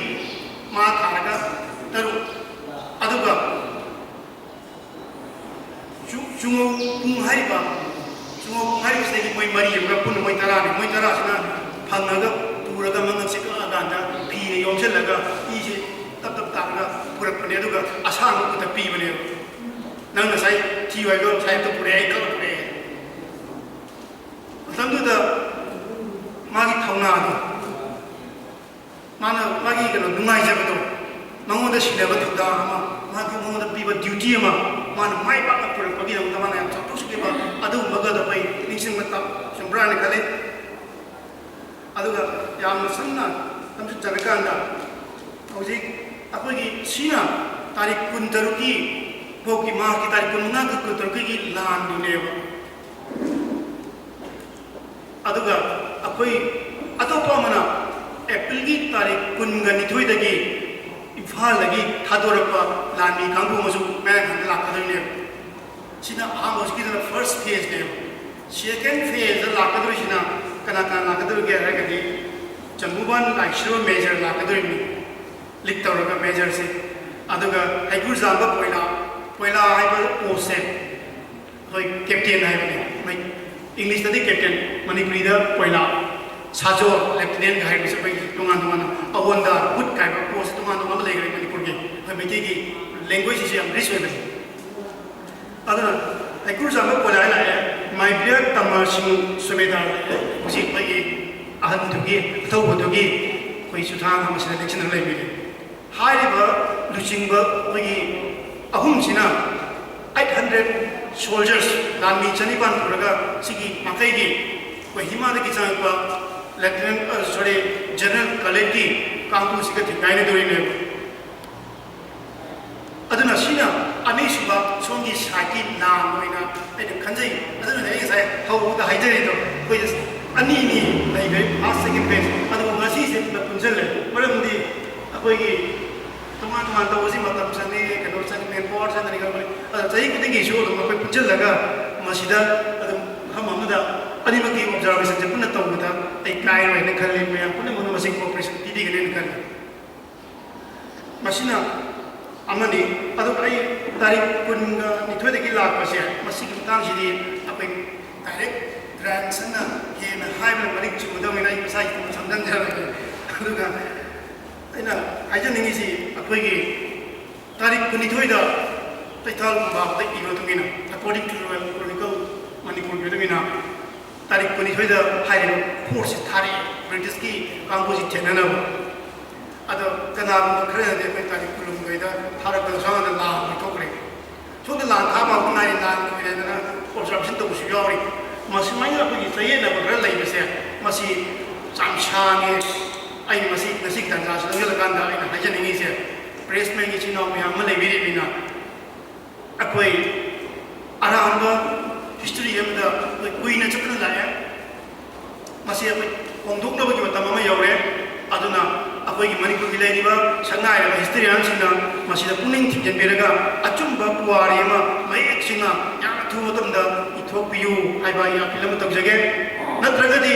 ꯃꯥ ꯊꯥꯔꯒ ꯇꯔꯨꯛ, ꯑꯗꯨꯒ ꯆꯨ-, ꯆꯨꯉꯧ ꯄꯨꯡ ꯍꯥꯏꯔꯤꯕ, ꯆꯨꯉꯧ ꯄꯨꯡ ꯍꯥꯏꯔꯤꯕꯁꯤꯗꯒꯤ ꯃꯣꯏ ꯃꯔꯤ ꯑꯃꯒ ꯄꯨꯟꯅ ꯃꯣꯏ ꯇꯔꯥꯅꯤ꯫ ꯃꯣꯏ ꯇꯔꯥꯁꯤꯅ ꯐꯪꯉꯒ ꯄꯨꯔꯒ ꯃꯉꯛꯁꯦ ꯀꯛꯑꯀꯥꯟꯗ ꯐꯤꯅ ꯌꯣꯝꯁꯤꯜꯂꯒ ꯏꯁꯦ ꯇꯞ ꯇꯞ ꯇꯥꯔꯒ ꯄꯨꯔꯛꯄꯅꯦ꯫ ꯑꯗꯨꯒ ꯑꯁꯥꯡꯕ ꯈꯨꯠꯇ ꯄꯤꯕꯅꯦꯕ꯫ "ꯅꯪ ꯉꯁꯥꯏ ꯊꯤ ꯍꯥꯏꯗꯣ ꯉꯁꯥꯏ ꯑꯝꯇ ꯄꯨꯔꯛꯑꯦ, ꯑꯩ ꯀꯛꯑ ꯄꯨꯔꯛꯑꯦ"꯫ ꯃꯇꯝꯗꯨꯗ ꯃꯥꯒꯤ ꯊꯧꯅꯥꯗꯣ, ꯃꯥꯅ ꯃꯥꯒꯤ ꯀꯩꯅꯣ ꯅꯨꯡꯉꯥꯏꯖꯕꯗꯣ, ꯃꯉꯣꯟꯗ ꯁꯤꯟꯅꯕ ꯊꯧꯗꯥꯡ ꯑꯃ, ꯃꯥꯒꯤ ꯃꯉꯣꯟꯗ ꯄꯤꯕ duty ꯑꯃ, ꯃꯥꯅ ꯃꯥꯏ ꯄꯥꯛꯅ ꯄꯨꯔꯛꯄꯒꯤꯗꯃꯛꯇ ꯃꯥꯅ ꯌꯥꯝ ꯆꯥꯎꯊꯣꯛꯆꯈꯤꯕ ꯑꯗꯨꯒꯨꯝꯕꯒꯗꯣ ꯑꯩꯈꯣꯏ ꯅꯤꯡꯁꯤꯡꯕ ꯇꯥ-, ꯆꯨꯝꯕ꯭ꯔꯥꯅ ꯈꯜꯂꯤ꯫ ꯑꯗꯨꯒ ꯌꯥꯝꯅ ꯁꯝꯅ ꯁꯝꯖꯤꯟꯖꯔꯀꯥꯟꯗ, ꯍꯧꯖꯤꯛ ꯑꯩꯈꯣꯏꯒꯤ ꯁꯤꯅ ꯇꯥꯔꯤꯛ ꯀꯨꯟꯇꯔꯨꯛꯀꯤ ꯐꯥꯎꯒꯤ, ꯃꯥꯔꯁꯀꯤ ꯇꯥꯔꯤꯛ ꯀꯨꯟꯃꯉꯥꯒꯤ ꯀꯨꯟꯇꯔꯨꯛꯀꯤ ꯂꯥꯟꯗꯨꯅꯦꯕ꯫ ꯑꯗꯨꯒ ꯑꯩꯈꯣꯏ ꯑꯇꯣꯞꯄ ꯑꯃꯅ ꯑꯦꯄ꯭ꯔꯤꯜꯒꯤ ꯇꯥꯔꯤꯛ ꯀꯨꯟꯒ ꯅꯤꯊꯣꯏꯗꯒꯤ ꯏꯝꯐꯥꯜꯗꯒꯤ ꯊꯥꯗꯣꯔꯛꯄ ꯂꯥꯟꯃꯤ ꯀꯥꯡꯕꯨ ꯑꯃꯁꯨ ꯃꯌꯥꯡ ꯈꯪꯗ ꯂꯥꯛꯀꯗꯣꯏꯅꯦꯕ꯫ ꯁꯤꯅ ꯑꯍꯥꯟꯕ, ꯍꯧꯖꯤꯛꯀꯤꯗꯨꯅ first phaseꯅꯦꯕ꯫ Second phaseꯇ ꯂꯥꯛꯀꯗꯣꯏꯁꯤꯅ ꯀꯅꯥ ꯀꯅꯥ ꯂꯥꯛꯀꯗꯧꯔꯤꯒꯦ ꯍꯥꯏꯔꯒꯗꯤ, ꯖꯝꯕꯨꯕꯥꯟ ꯂꯥꯏꯁ꯭ꯔꯝ major ꯂꯥꯛꯀꯗꯣꯔꯤꯕꯅꯤ, lead ꯇꯧꯔꯒ majorꯁꯦ꯫ ꯑꯗꯨꯒ ꯍꯩꯒ꯭ꯔꯨꯖꯥꯝꯕ ꯄꯣꯏꯂꯥ, ꯄꯣꯏꯂꯥ ꯍꯥꯏꯕ postꯁꯦ ꯑꯩꯈꯣꯏ captain ꯍꯥꯏꯕꯅꯦ꯫ ꯃꯩ-, Englishꯇꯗꯤ captain, ꯃꯅꯤꯄꯨꯔꯤꯗ ꯄꯣꯏꯂꯥ꯫ ꯁꯥꯖꯣꯔ, ꯂꯦꯐꯇꯤꯅꯦꯟꯒ ꯍꯥꯏꯔꯤꯕꯁꯦ ꯑꯩꯈꯣꯏꯒꯤ ꯇꯣꯉꯥꯟ ꯇꯣꯉꯥꯟꯅ ꯑꯋꯣꯟꯗꯥ, ꯍꯨꯠ ꯀꯥꯏꯕ ꯄꯣꯠꯁꯦ ꯇꯣꯉꯥꯟ ꯇꯣꯉꯥꯟꯕ ꯂꯩꯈ꯭ꯔꯦ ꯃꯅꯤꯄꯨꯔꯒꯤ꯫ ꯑꯩꯈꯣꯏ ꯃꯩꯇꯩꯒꯤ ꯂꯦꯡꯒ꯭ꯋꯦꯖꯁꯤꯁꯨ ꯌꯥꯝ ꯔꯤꯆ ꯑꯣꯏꯕꯅꯤ꯫ ꯑꯗꯨꯅ ꯂꯩꯀꯨꯔꯖꯥꯝꯕ ꯀꯣꯂꯥꯏ ꯂꯥꯛꯑꯦ, ꯃꯥꯏꯕꯤꯌꯔ ꯇꯃꯔ ꯁꯤꯡ ꯁꯨꯕꯦꯗꯥꯔ ꯂꯥꯛꯑꯦ, ꯍꯧꯖꯤꯛ ꯑꯩꯈꯣꯏꯒꯤ ꯑꯍꯟꯗꯨꯒꯤ, ꯑꯊꯧꯕꯗꯨꯒꯤ ꯑꯩꯈꯣꯏ ꯆꯨꯊꯥꯡ ꯑꯃꯁꯤꯗ ꯂꯦꯡꯁꯤꯟꯗꯨꯅ ꯂꯩꯕꯤꯔꯦ꯫ ꯍꯥꯏꯔꯤꯕ ꯂꯨꯆꯤꯡꯕ ꯑꯩꯈꯣꯏꯒꯤ ꯑꯍꯨꯝꯁꯤꯅ ꯑꯩꯠ ꯍꯟꯗ꯭ꯔꯦꯠ ꯁꯣꯜꯖꯔꯁ, ꯂꯥꯟꯃꯤ ꯆꯅꯤꯄꯥꯟ ꯄꯨꯔꯒ ꯁꯤꯒꯤ ꯃꯥꯏꯀꯩꯒꯤ ꯑꯩꯈꯣꯏ ꯍꯤꯃꯥꯗꯒꯤ ꯆꯪꯉꯛꯄ ꯂꯦꯐꯇꯤꯅꯦꯟ, ꯑ, ꯁꯣꯔꯤ, ꯖꯦꯅꯔꯦꯜ ꯀꯂꯦꯠꯀꯤ ꯀꯥꯡꯕꯨꯁꯤꯒ ꯊꯤꯡꯒꯥꯏꯅꯗꯣꯔꯤꯅꯦꯕ꯫ ꯑꯗꯨꯅ ꯁꯤꯅ ꯑꯅꯤꯁꯨꯕ ꯁꯣꯝꯒꯤ ꯁꯥꯏꯠꯀꯤ ꯂꯥꯟ ꯑꯣꯏꯅ ꯑꯩꯅ ꯈꯟꯖꯩ꯫ ꯑꯗꯨꯅꯅꯦ ꯑꯩ ꯉꯁꯥꯏ ꯍꯧꯕꯗ ꯍꯥꯏꯖꯔꯤꯗꯣ, ꯑꯩꯈꯣꯏ ꯑꯅꯤꯅꯤ ꯂꯩꯈ꯭ꯔꯦ, ꯐꯥꯔꯁ, ꯁꯦꯀꯦꯟ ꯐꯦꯁ꯫ ꯑꯗꯨꯕꯨ ꯉꯁꯤꯁꯦ ꯄꯨꯟꯅ ꯄꯨꯟꯁꯤꯜꯂꯦ, ꯃꯔꯝꯗꯤ ꯑꯩꯈꯣꯏꯒꯤ ꯇꯣꯉꯥꯟ ꯇꯣꯉꯥꯟ ꯇꯧꯕꯁꯤ ꯃꯇꯝ ꯆꯪꯉꯤ, ꯀꯩꯅꯣ ꯆꯪꯉꯤ, ꯃꯦꯟ ꯄꯥꯋꯔ ꯆꯪꯒꯅꯤ ꯈꯪꯕꯅꯤ꯫ ꯑꯗꯣ ꯆꯍꯤ ꯈꯨꯗꯤꯡꯒꯤꯁꯨ ꯑꯗꯨꯝ ꯑꯩꯈꯣꯏ ꯄꯨꯟꯁꯤꯜꯂꯒ ꯃꯁꯤꯗ ꯑꯗꯨꯝ ꯃꯐꯝ ꯑꯃꯗ ꯑꯅꯤꯃꯛꯀꯤ ꯑꯣꯕꯖꯥꯔꯕꯦꯁꯟꯁꯦ ꯄꯨꯟꯅ ꯇꯧꯕꯗ ꯑꯩ ꯀꯥꯏꯔꯣꯏꯅ ꯈꯜꯂꯤ꯫ ꯃꯌꯥꯝ ꯄꯨꯝꯅꯃꯛꯅ ꯃꯁꯤꯒꯤ ꯀꯣꯑꯣꯄꯔꯦꯁꯟ ꯄꯤꯕꯤꯒꯅꯦꯅ ꯈꯜꯂꯤ꯫ ꯃꯁꯤꯅ ꯑꯃꯅꯤ꯫ ꯑꯗꯨꯒ ꯑꯩ ꯇꯥꯔꯤꯛ ꯀꯨꯟꯒ ꯅꯤꯊꯣꯏꯗꯒꯤ ꯂꯥꯛꯄꯁꯦ, ꯃꯁꯤꯒꯤ ꯃꯇꯥꯡꯁꯤꯗꯤ ꯑꯩꯈꯣꯏ ꯗꯥꯏꯔꯦꯛ ꯒ꯭ꯔꯥꯟꯁꯟꯅ ꯍꯦꯟꯅ ꯍꯥꯏꯕꯅ ꯃꯔꯤꯛ ꯆꯨꯝꯒꯗꯕꯅꯤꯅ ꯑꯩ ꯏꯁꯥꯒꯤ ꯁꯝꯖꯟꯖꯔꯒꯦ꯫ ꯑꯗꯨꯒ ꯑꯩꯅ ꯍꯥꯏꯖꯅꯤꯡꯉꯤꯁꯤ, ꯑꯩꯈꯣꯏꯒꯤ ꯇꯥꯔꯤꯛ ꯀꯨꯟꯅꯤꯊꯣꯏꯗ ꯀꯩꯊꯥꯜ ꯀꯨꯝꯕꯥꯕꯗ ꯏꯕ ꯃꯇꯨꯡ ꯏꯟꯅ, according to Royal Chronicle ꯃꯅꯤꯄꯨꯔꯒꯤ ꯃꯇꯨꯡ ꯏꯟꯅ, ꯇꯥꯔꯤꯛ ꯀꯨꯟꯅꯤꯊꯣꯏꯗ ꯍꯥꯏꯔꯤꯕ ꯐꯣꯔꯁꯁꯤ ꯊꯥꯔꯛꯑꯦ ꯕ꯭ꯔꯤꯇꯤꯁꯀꯤ ꯀꯥꯡꯕꯨꯁꯤ ꯊꯦꯡꯅꯅꯕ꯫ ꯑꯗꯣ ꯀꯅꯥꯒꯨꯝꯕ ꯈꯔꯅꯗꯤ ꯑꯩꯈꯣꯏ ꯇꯥꯔꯤꯛ ꯀꯨꯟꯍꯨꯝꯗꯣꯏꯗ ꯊꯥꯔꯛꯇꯅ ꯁꯣꯝꯗ ꯂꯥꯟ ꯑꯣꯏꯊꯣꯛꯈ꯭ꯔꯦ꯫ ꯁꯣꯝꯗ ꯂꯥꯟ ꯊꯥꯕ ꯍꯧꯗ ꯉꯥꯏꯔꯤ, ꯂꯥꯟ ꯑꯣꯏꯔꯦꯗꯅ ꯑꯣꯕꯖꯥꯔꯕꯦꯁꯟ ꯇꯧꯕꯁꯨ ꯌꯥꯎꯔꯤ꯫ ꯃꯁꯨꯃꯥꯏꯅ ꯑꯩꯈꯣꯏꯒꯤ ꯆꯌꯦꯠꯅꯕ ꯈꯔ ꯂꯩꯕꯁꯦ, ꯃꯁꯤ ꯌꯥꯝ ꯁꯥꯡꯉꯦ꯫ ꯑꯩꯅ ꯃꯁꯤ ꯉꯁꯤꯒꯤ ꯇꯥꯟꯖꯥꯁꯤ ꯂꯧꯁꯤꯜꯂꯀꯥꯟꯗ ꯑꯩꯅ ꯍꯥꯏꯖꯅꯤꯡꯉꯤꯁꯦ, ꯄ꯭ꯔꯦꯁꯃꯦꯟꯒꯤ ꯏꯆꯤꯟ ꯏꯅꯥꯎ ꯃꯌꯥꯝ ꯑꯃ ꯂꯩꯕꯤꯔꯤꯕꯅꯤꯅ, ꯑꯩꯈꯣꯏ ꯑꯔꯥꯟꯕ ꯍꯤꯁꯇ꯭ꯔꯤ ꯑꯃꯗ ꯑꯩꯈꯣꯏ ꯀꯨꯏꯅ ꯆꯠꯇꯨꯅ ꯂꯥꯛꯑꯦ꯫ ꯃꯁꯤ ꯑꯩꯈꯣꯏ ꯍꯣꯡꯗꯣꯛꯅꯕꯒꯤ ꯃꯇꯝ ꯑꯃ ꯌꯧꯔꯦ꯫ ꯑꯗꯨꯅ ꯑꯩꯈꯣꯏꯒꯤ ꯃꯅꯤꯄꯨꯔꯒꯤ ꯂꯩꯔꯤꯕ ꯁꯛꯅꯥꯏꯔꯕ ꯍꯤꯁꯇ꯭ꯔꯤꯌꯥꯟꯁꯤꯡꯅ ꯃꯁꯤꯗ ꯄꯨꯛꯅꯤꯡ ꯊꯤꯡꯖꯤꯟꯕꯤꯔꯒ ꯑꯆꯨꯝꯕ ꯄꯨꯋꯥꯔꯤ ꯑꯃ ꯃꯌꯦꯛ ꯁꯦꯡꯅ ꯌꯥꯝꯅ ꯊꯨꯕ ꯃꯇꯝꯗ ꯏꯊꯣꯛꯄꯤꯌꯨ ꯍꯥꯏꯕ ꯑꯩ ꯑꯄꯤꯜ ꯑꯃ ꯇꯧꯖꯒꯦ꯫ ꯅꯠꯇ꯭ꯔꯒꯗꯤ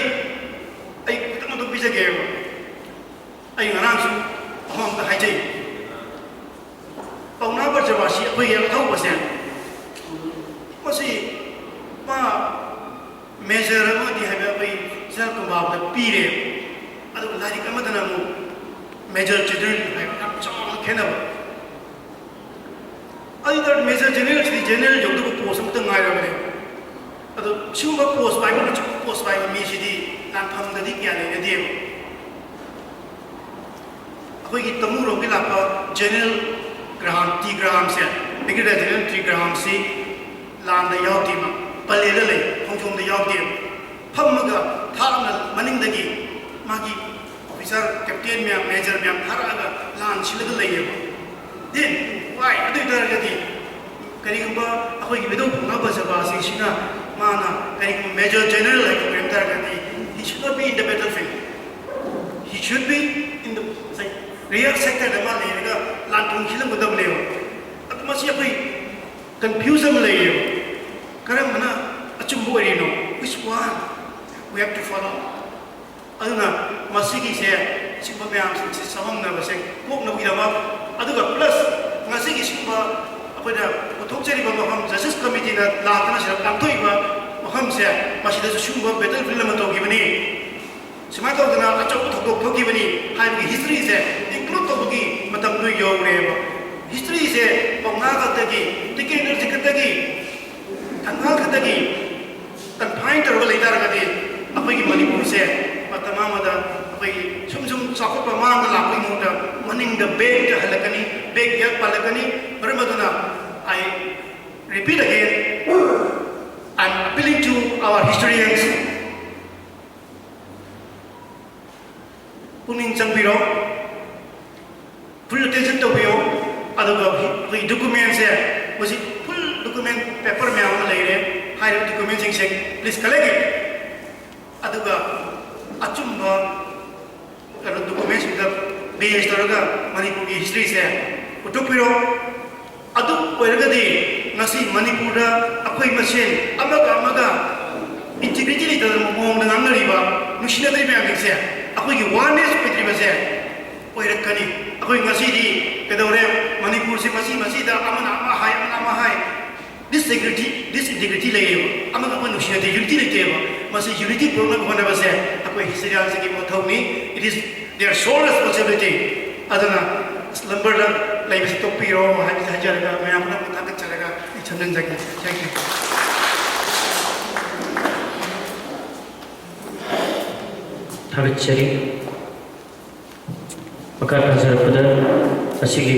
ꯑꯩ ꯈꯤꯇꯪ ꯑꯗꯨꯝ ꯄꯤꯖꯒꯦꯕ꯫ ꯑꯩ ꯉꯔꯥꯡꯁꯨ ꯑꯃ ꯑꯝꯇ ꯍꯥꯏꯖꯩ꯫ ꯄꯥꯎꯅꯥ ꯕ꯭ꯔꯖꯕꯥꯁꯤ ꯑꯩꯈꯣꯏꯒꯤ ꯑꯊꯧꯕꯁꯦ, ꯃꯁꯤ ꯃꯥ ꯃꯦꯖꯔ ꯑꯃꯗꯤ ꯍꯥꯏꯕ ꯑꯩꯈꯣꯏ ꯁꯤꯅ ꯀꯨꯝꯕꯥꯕꯗ ꯄꯤꯔꯦ꯫ ꯑꯗꯨꯒ ꯂꯥꯏꯔꯤꯛ ꯑꯃꯗꯅ ꯑꯃꯨꯛ ꯃꯦꯖꯔ ꯖꯦꯅꯔꯦꯜ ꯍꯥꯏꯕ ꯌꯥꯝ ꯆꯥꯎꯅ ꯈꯦꯠꯅꯕ꯫ ꯑꯗꯨꯗ ꯃꯦꯖꯔ ꯖꯦꯅꯔꯦꯜꯁꯤꯗꯤ ꯖꯦꯅꯔꯦꯜ ꯌꯧꯗꯕ ꯄꯣꯁ ꯑꯃꯇ ꯉꯥꯏꯔꯕꯅꯦ꯫ ꯑꯗꯣ ꯁꯤꯒꯨꯝꯕ ꯄꯣꯁ ꯄꯥꯏꯕ, ꯑꯆꯧꯕ ꯄꯣꯁ ꯄꯥꯏꯕ ꯃꯤꯁꯤꯗꯤ ꯂꯥꯟꯐꯝꯗꯗꯤ ꯀꯌꯥ ꯂꯩꯅꯗꯦꯕ꯫ ꯑꯩꯈꯣꯏꯒꯤ ꯇꯃꯨꯔꯣꯝꯒꯤ ꯂꯥꯛꯄ ꯖꯦꯅꯔꯦꯜ ꯒ꯭ꯔꯥꯍꯥꯝ, ꯇꯤ ꯒ꯭ꯔꯥꯍꯥꯝꯁꯦ, ꯕ꯭ꯔꯤꯒꯦꯗꯤꯌꯔ ꯖꯦꯅꯔꯦꯜ ꯇꯤ ꯒ꯭ꯔꯥꯍꯥꯝꯁꯤ ꯂꯥꯟꯗ ꯌꯥꯎꯗꯦꯕ, ꯄꯂꯦꯜꯗ ꯂꯩ, ꯈꯣꯡꯖꯣꯝꯗ ꯌꯥꯎꯗꯦꯕ꯫ ꯐꯝꯃꯒ ꯊꯥꯞꯅ ꯃꯅꯤꯡꯗꯒꯤ ꯃꯥꯒꯤ ꯑꯣꯐꯤꯁꯥꯔ, ꯀꯦꯞꯇꯦꯟ ꯃꯌꯥꯝ, ꯃꯦꯖꯔ ꯃꯌꯥꯝ ꯊꯥꯔꯛꯑꯒ ꯂꯥꯟ ꯁꯤꯜꯂꯒ ꯂꯩꯌꯦꯕ꯫ Then why? ꯑꯗꯨ ꯑꯣꯏ ꯇꯥꯔꯒꯗꯤ ꯀꯔꯤꯒꯨꯝꯕ ꯑꯩꯈꯣꯏꯒꯤ ꯃꯤꯗꯧ ꯄꯨꯡꯉꯥ ꯕꯖꯕꯥꯁꯤꯡꯁꯤꯅ ꯃꯥꯅ ꯀꯔꯤꯒꯨꯝꯕ ꯃꯦꯖꯔ ꯖꯦꯅꯔꯦꯜ ꯍꯥꯏꯕ ꯑꯣꯏꯔꯝ ꯇꯥꯔꯒꯗꯤ, he should not be in the battlefield, he should be in the, like, rear sectorꯗ ꯃꯥ ꯂꯩꯔꯒ ꯂꯥꯟ ꯊꯣꯡ ꯁꯤꯜꯂꯝꯒꯗꯕꯅꯦꯕ꯫ ꯑꯗꯨ ꯃꯁꯤ ꯑꯩꯈꯣꯏ ꯀꯟꯐ꯭ꯌꯨꯖꯟ ꯑꯃ ꯂꯩꯌꯦꯕ, ꯀꯔꯝꯕꯅ ꯑꯆꯨꯝꯕ ꯑꯣꯏꯔꯤꯅꯣ? Which one we have to follow? ꯑꯗꯨꯅ ꯃꯁꯤꯒꯤꯁꯦ, ꯁꯤꯒꯨꯝꯕ ꯃꯌꯥꯝꯁꯤꯡꯁꯦ ꯆꯃꯝꯅꯕꯁꯦ ꯀꯣꯛꯅꯕꯒꯤꯗꯃꯛ, ꯑꯗꯨꯒ ꯄ꯭ꯂꯁ ꯉꯁꯤꯒꯤ ꯁꯤꯒꯨꯝꯕ ꯑꯩꯈꯣꯏꯅ ꯄꯨꯊꯣꯛꯆꯔꯤꯕ ꯃꯐꯝ, ꯖꯁꯇꯤꯁ ꯀꯃꯤꯇꯤꯅ ꯂꯥꯛꯇꯅ ꯁꯤꯗ ꯄꯥꯡꯊꯣꯛꯏꯕ ꯃꯐꯝꯁꯦ, ꯃꯁꯤꯗꯁꯨ ꯁꯤꯒꯨꯝꯕ ꯕꯦꯇꯜ ꯐꯤꯜ ꯑꯃ ꯇꯧꯈꯤꯕꯅꯤ, ꯁꯨꯃꯥꯏꯅ ꯇꯧꯗꯅ ꯑꯆꯧꯕ ꯊꯧꯗꯣꯛ ꯊꯣꯛꯈꯤꯕꯅꯤ ꯍꯥꯏꯕꯒꯤ ꯍꯤꯁꯇ꯭ꯔꯤꯁꯦ ꯏꯟꯀ꯭ꯂꯨꯗ ꯇꯧꯕꯒꯤ ꯃꯇꯝꯗꯨ ꯌꯧꯔꯦꯕ꯫ ꯍꯤꯁꯇ꯭ꯔꯤꯁꯦ ꯄꯥꯎꯅꯥ ꯈꯛꯇꯒꯤ, ꯇꯤꯀꯦꯠ ꯈꯛꯇꯒꯤ, ꯊꯪꯒꯥꯜ ꯈꯛꯇꯒꯤ ꯀꯟꯐꯥꯏꯟ ꯇꯧꯔꯒ ꯂꯩ ꯇꯥꯔꯒꯗꯤ, ꯑꯩꯈꯣꯏꯒꯤ ꯃꯅꯤꯄꯨꯔꯁꯦ ꯃꯇꯝ ꯑꯃꯗ ꯑꯩꯈꯣꯏꯒꯤ ꯁꯨꯝ ꯁꯨꯝ ꯆꯥꯎꯈꯠꯄ ꯃꯥꯡꯗ ꯂꯥꯛꯄꯒꯤ ꯃꯍꯨꯠꯇ ꯃꯅꯤꯡꯗ ꯕꯦꯛꯇ ꯍꯜꯂꯛꯀꯅꯤ, ꯕꯦꯛ ꯌꯥꯠ ꯄꯥꯜꯂꯛꯀꯅꯤ꯫ ꯃꯔꯝ ꯑꯗꯨꯅ, I repeat again, I'm appealing to our historians, ꯄꯨꯛꯅꯤꯡ ꯆꯪꯕꯤꯔꯣ, ꯐꯨꯜ ꯑꯦꯇꯦꯟꯁꯟ ꯇꯧꯕꯤꯌꯣ꯫ ꯑꯗꯨꯒ ꯑꯩꯈꯣꯏ ꯗꯣꯀꯨꯃꯦꯟꯁꯦ, ꯍꯧꯖꯤꯛ ꯐꯨꯜ ꯗꯣꯀꯨꯃꯦꯟ ꯄꯦꯄꯔ ꯃꯌꯥꯝ ꯑꯃ ꯂꯩꯔꯦ꯫ ꯍꯥꯏꯔꯤꯕ ꯗꯣꯀꯨꯃꯦꯟꯁꯤꯡꯁꯦ please collect it꯫ ꯑꯗꯨꯒ ꯑꯆꯨꯝꯕ ꯀꯩꯅꯣ ꯗꯣꯀꯨꯃꯦꯟꯁꯤꯡꯗ ꯕꯦꯁ ꯇꯧꯔꯒ ꯃꯅꯤꯄꯨꯔꯒꯤ ꯍꯤꯁꯇ꯭ꯔꯤꯁꯦ ꯎꯠꯊꯣꯛꯄꯤꯔꯣ꯫ ꯑꯗꯨ ꯑꯣꯏꯔꯒꯗꯤ ꯉꯁꯤ ꯃꯅꯤꯄꯨꯔꯗ ꯑꯩꯈꯣꯏ ꯃꯁꯦꯟ ꯑꯃꯒ ꯑꯃꯒ ꯏꯟꯇꯤꯒ꯭ꯔꯤꯇꯤ ꯂꯩꯇꯗꯅ ꯃꯑꯣꯡꯗ ꯉꯥꯡꯅꯔꯤꯕ, ꯅꯨꯡꯁꯤꯅꯗ꯭ꯔꯤꯕ ꯃꯌꯥꯝꯁꯤꯡꯁꯦ, ꯑꯩꯈꯣꯏꯒꯤ ꯋꯥꯟꯅꯦꯁ ꯑꯣꯏꯗ꯭ꯔꯤꯕꯁꯦ ꯑꯣꯏꯔꯛꯀꯅꯤ꯫ ꯑꯩꯈꯣꯏ ꯉꯁꯤꯗꯤ ꯀꯩꯗꯧꯔꯦ? ꯃꯅꯤꯄꯨꯔꯁꯤ ꯃꯁꯤ ꯃꯁꯤꯗ ꯑꯃꯅ ꯑꯃ ꯍꯥꯏ, ꯑꯃꯅ ꯑꯃ ꯍꯥꯏ, ꯗꯤꯁ ꯁꯦꯀ꯭ꯌꯨꯔꯤꯇꯤ, ꯗꯤꯁ ꯌꯨꯅꯤꯇꯤ ꯂꯩꯌꯦꯕ꯫ ꯑꯃꯒ ꯑꯃ ꯅꯨꯡꯁꯤꯅꯗꯦ, ꯌꯨꯅꯤꯇꯤ ꯂꯩꯇꯦꯕ꯫ ꯃꯁꯤ ꯌꯨꯅꯤꯇꯤ ꯄꯨꯔꯛꯅꯕ ꯍꯣꯠꯅꯕꯁꯦ ꯑꯩꯈꯣꯏ ꯍꯤꯁꯇꯣꯔꯤꯌꯥꯟꯁꯤꯡꯒꯤ ꯃꯊꯧꯅꯤ꯫ It is their sole responsibility. ꯑꯗꯨꯅ ꯅꯝꯕꯔꯗ ꯂꯩꯕꯁꯤ ꯇꯣꯛꯄꯤꯔꯣ ꯍꯥꯏꯕꯁꯤ ꯍꯥꯏꯖꯔꯒ, ꯃꯌꯥꯝ ꯄꯨꯝꯅꯃꯛ ꯊꯥꯒꯠꯆꯔꯒ ꯑꯩ ꯊꯝꯖꯤꯟꯖꯒꯦ꯫ Thank you. ꯊꯥꯒꯠꯆꯔꯤ꯫ ꯃꯈꯥ ꯇꯥꯖꯔꯛꯄꯗ ꯑꯁꯤꯒꯤ